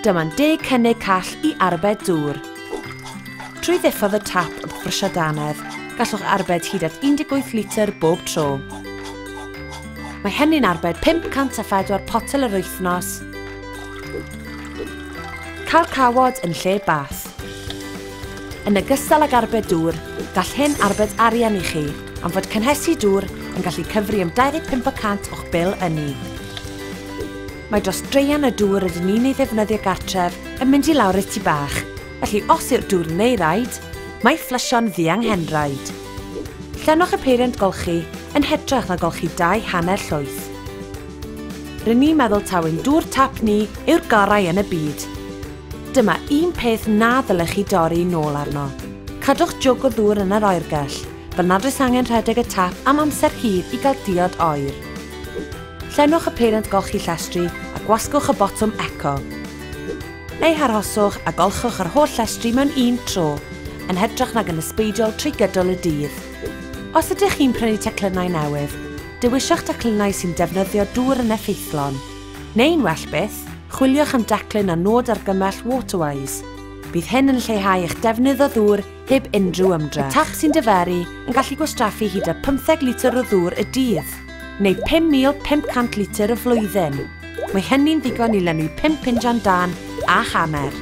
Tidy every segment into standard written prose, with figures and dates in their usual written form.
Dyma'n 10 cynnig call i arbed dŵr. Trwy ddiffodd y tap wrth frwsio dannedd, gallwch arbed hyd at 18 litr bob tro. Mae hynny'n arbed 504 potel yr wythnos. Cael cawod yn lle bath. Yn ogystal ag arbed dŵr, gall hyn arbed arian i chi am fod cynhesu dŵr yn gallu cyfri am 25% o'ch bil ynni. Mae dros draean y dŵr rydyn ni'n ei ddefnyddio gartref yn mynd i lawr y tŷ bach, felly os yw'r dŵr yn ei raid, mae fflysio'n ddianghenraid. Llenwch y peiriant golchi yn hytrach na golchi 2.5 llwyth. Rŷn ni'n meddwl taw ein dŵr tap ni yw'r gorau yn y byd. Dyma un peth na ddylech chi dorri nôl arno. Cadwch jwg o ddŵr yn yr oergell, fel nad oes angen rhedeg y tap am amser hir i gael diod oer. Llenwch y peiriant golchi llestri a gwasgwch y botwm eco. Neu arhoswch a golchwch yr holl llestri mewn un tro, yn hytrach nag yn ysbeidiol trwy gydol y dydd. Os ydych chi'n prynu teclynnau newydd, dewiswch teclynnau sy'n defnyddio dŵr yn effeithlon. Neu'n well byth, chwiliwch am declyn â nod argymell Waterwise. Bydd hyn yn lleihau eich defnydd o ddŵr heb unrhyw ymdrech. Y tap sy'n diferu yn gallu gwastraffu hyd at 15 litr o ddŵr y dydd, neu 5,500 litr y flwyddyn. Mae hynny'n ddigon i lenwi 5 injan dân a hanner.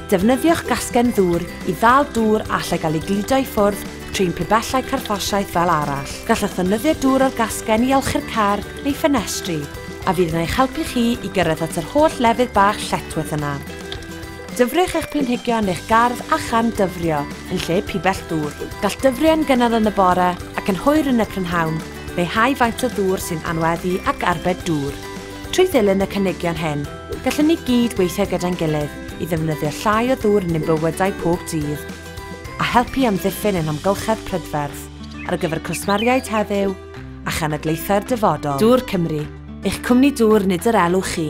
Defnyddiwch gasgen ddŵr i ddal dŵr allai gael ei gludo i ffwrdd trwy'n pibellau carthffosiaeth fel arall. Gallwch ddefnyddio dŵr o'r gasgen i olchi'r car neu ffenestri, a fydd yn eich helpu chi i gyrraedd at yr holl lefydd bach lletchwith yna. Dyfriwch eich planhigion neu'ch gardd a chan dyfrio yn lle pibell ddŵr. Gall dyfrio yn gynnar yn y bore ac yn hwyr yn y prynhawn leihau faint o ddŵr sy'n anweddu ac arbed dŵr. Trwy ddilyn y cynigion hyn, gallwn ni gyd weithio gyda'n gilydd i ddefnyddio llai o ddŵr yn ein bywydau pob dydd, a helpu amddiffyn ein hamgylchedd prydferth ar gyfer cwsmeriaid heddiw a chenedlaethau'r dyfodol. Dŵr Cymru, eich cwmni dŵr nid yr elw chi.